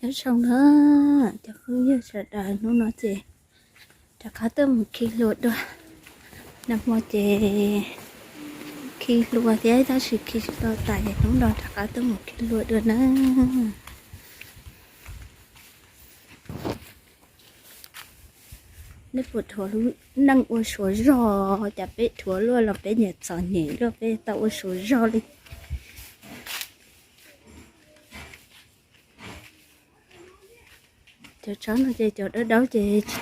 Nyob zoo na cov phooj ywg sawv daws, hnub no ces rov qab tuaj mus khi hlua dua. Nag hmo ces khi hlua thiab tab sis khi tsis tau tas, hnub no rov qab tuaj mus khi hlua dua na. Neb puas dhuav lub neej ua suav zog? Cas peb dhuav luaj los peb nyiam txom nyem luaj, peb tau ua suav zog li. Cov tsawb no ces cov dawb dawb ces tsis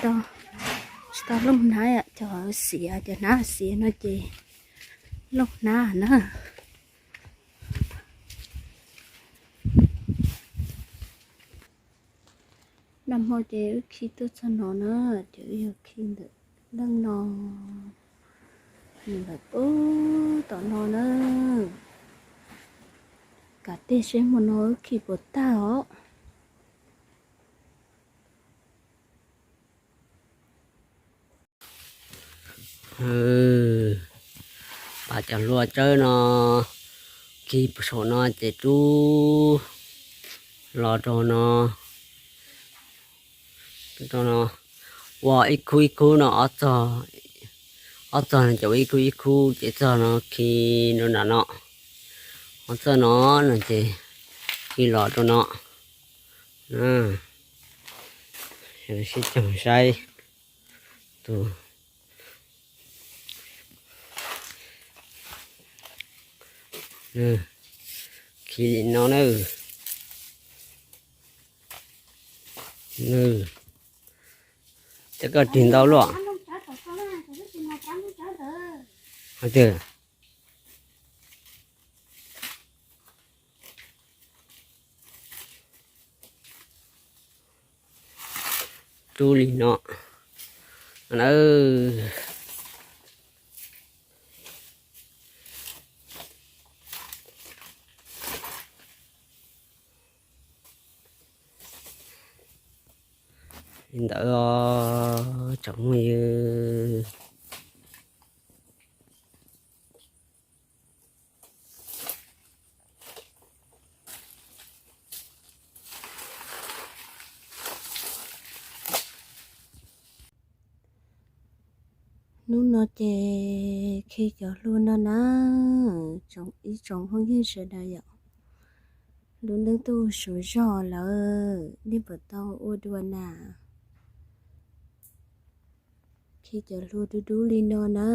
tau looj hnab, cov xiav, cov hnab xiav no ces looj hnab na. Nag hmo ces wb khi tuaj txog no na, ces wb yog khi ntawm leej no, nws lawm pub tom no na. Kav teg seb hmo no wb khi puas tag os. Pab cov hlua tsawb no khi puag saum no ces rub los rau no, rau no, ua ib khub ib khub no, ob txog no ces ua ib khub ib khub ces txog no khi rau nram no, ob txog no no ces khi los rau no. Sib cog saib tus, khi li no na. Ces koj rig ntau luaj. Rub li no na. Li ntawd os tsoom phooj ywg. Hnub no ces khi cov hlua no na, ib tsoom phooj ywg sawv daws yom, lub neej tuaj ua suav zog lawm, nej puas tau ua dua na? Khi cov hlua dub dub li no na.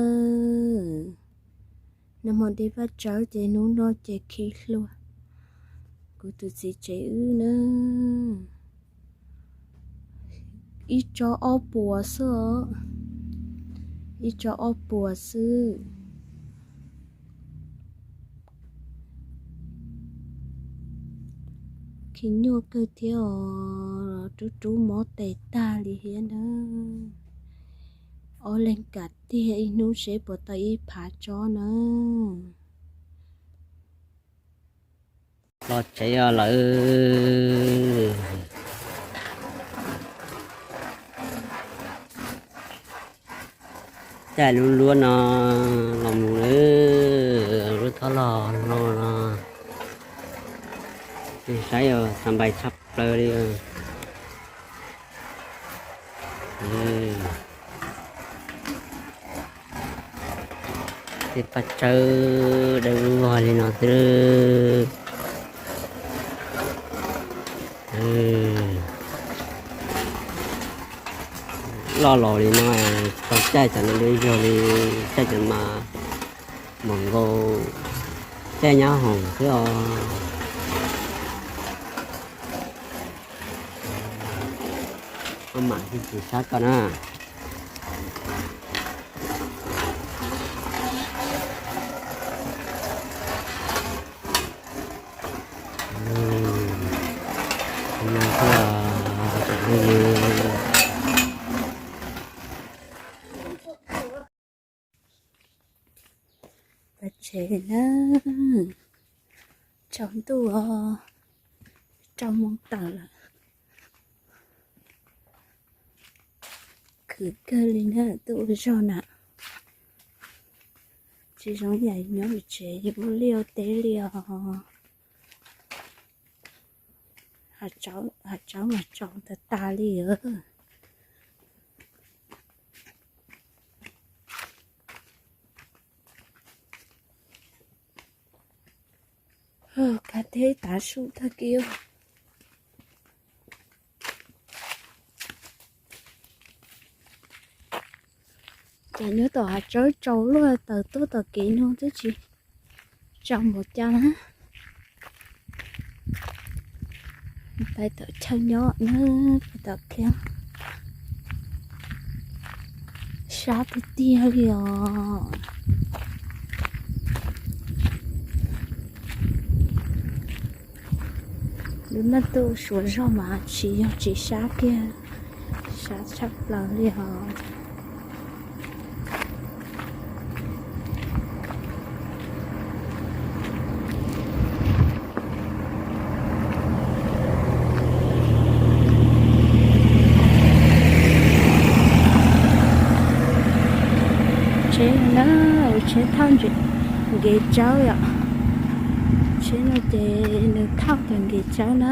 Nag hmo de paj tsawb ces hnub no ces khi hlua. Kuv tus txiv tsev wb na, ib tsob ob puas xwb os, ib tsob ob puas xwb. Khi nyuaj kawg thiab os, rub rub mob tes tag li thiab na. Ob leeg kav tiag ib hnub seb puas tau ib phav tsob na. Los tsev os lawm. Caij lub luab no los mus lawm, lub thob los no no. Saib os, txaus npaum tshaj plaws li. Tej paj tsawb dawb vog li no xwb. Loj los li no, tau caij cov no dub zog li, caij cov mas npaum nkaus caij nyab hoom xwb os. Maj mam sim sab koj na. Pab tsev na, tsaus ntuj os, rau moos tawm lawm. Khwv kawg li na, tuaj ua zog na. Tsis zoo yam nyob tsev ua liaj ua teb li os. Hav tsawb mas tsaus tag tag li os. Kav teb tav su tag kiag. Cas nyob tom hav tsawb tsaus luaj, taws tuaj tom kev no twb tsis tsaus npaum cas na. Pais tom chaw nyob na, pais tom Khiab. Sab tiag tiag li os. Lub neej tuaj suav zog mas tsis yog tsis sab kiag, sab tshaj plaws li os. Tsheb no na, tsheb thauj nkev tsawb yom. Tsheb no ces nws thauj cov nkev tsawb na.